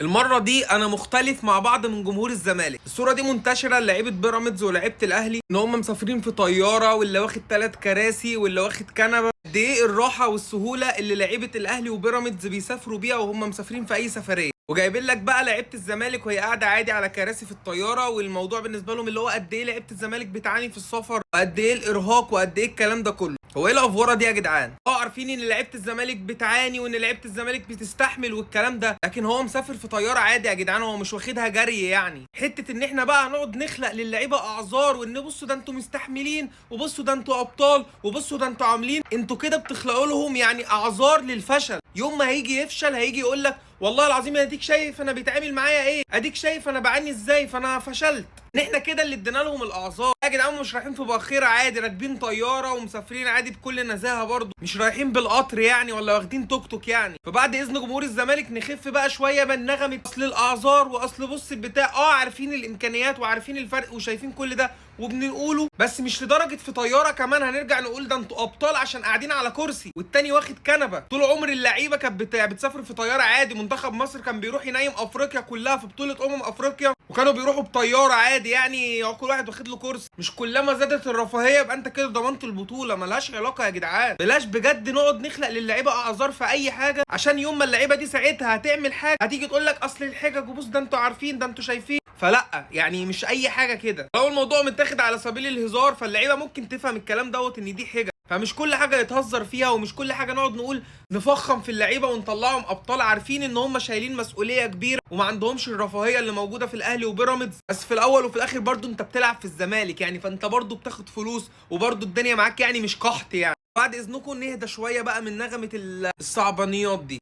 المرة دي انا مختلف مع بعض من جمهور الزمالك. الصورة دي منتشرة لعيبة بيراميدز ولاعيبه الاهلي ان هم مسافرين في طيارة، واللي واخد 3 كراسي واللي واخد كنبة. قد ايه الراحة والسهوله اللي لعيبة الاهلي وبيراميدز بيسافروا بيها وهم مسافرين في اي سفرية، وجايبين لك بقى لعيبة الزمالك وهي قاعدة عادي على كراسي في الطيارة، والموضوع بالنسبة لهم اللي هو قد ايه لعيبة الزمالك بتعاني في السفر، وقد ايه الارهاق، وقد ايه الكلام ده كله. هو ايه الافوره دي يا جدعان؟ عارفين ان لعيبة الزمالك بتعاني وان لعيبة الزمالك بتستحمل والكلام ده، لكن هو مسافر في طيارة عادي يا جدعان، هو مش واخدها جري. يعني حتة ان احنا بقى هنقعد نخلق للعيبة اعذار، وان بصوا ده انتوا مستحملين، وبصوا ده انتوا ابطال، وبصوا ده انتوا عاملين، انتوا كده بتخلقوا لهم يعني اعذار للفشل. يوم ما هيجي يفشل هيجي يقول لك والله العظيم اديك شايف انا بيتعامل معايا ايه، اديك شايف انا بعاني ازاي، فانا فشلت. ان احنا كده اللي ادينا لهم الاعذار يا جدعان. مش رايحين في باخره عادي، راكبين طيارة ومسافرين عادي بكل نزاهة، برضو مش رايحين بالقطر يعني ولا واخدين توك توك يعني. فبعد اذن جمهور الزمالك نخف بقى شوية من نغمة اصل الاعذار واصل بص البتاع. عارفين الامكانيات وعارفين الفرق وشايفين كل ده وبنقوله، بس مش لدرجة في طيارة كمان هنرجع نقول ده انتوا ابطال عشان قاعدين على كرسي والتاني واخد كنبة. طول عمر اللعيبة كانت بتسافر في طيارة عادي. منتخب مصر كان بيروح ينيم افريقيا كلها في بطوله افريقيا وكانوا بيروحوا بطيارة عادي، يعني كل واحد واخد له كرسي. مش كلما زادت الرفاهية يبقى انت كده ضمنت البطولة، ملهاش علاقة يا جدعان. بلاش بجد نقعد نخلق للعيبة اعذار في اي حاجة، عشان يوم ما اللعيبة دي ساعتها هتعمل حاجة هتيجي تقول لك اصل الحجج، وبص ده انتوا عارفين، ده انتوا شايفين. فلا يعني مش اي حاجة كده. لو الموضوع متاخد على سبيل الهزار فاللعيبه ممكن تفهم الكلام دوت ان دي حجج، فمش كل حاجة يتهزر فيها، ومش كل حاجة نقعد نقول نفخم في اللعيبة ونطلعهم ابطال. عارفين ان هم شايلين مسؤولية كبيرة وما عندهمش الرفاهية اللي موجودة في الاهلي وبيراميدز، بس في الاول وفي الاخر برضو انت بتلعب في الزمالك يعني، فانت برضو بتاخد فلوس وبرضو الدنيا معاك يعني، مش قحط يعني. بعد اذنكم نهدى شوية بقى من نغمة الصعبانيات دي.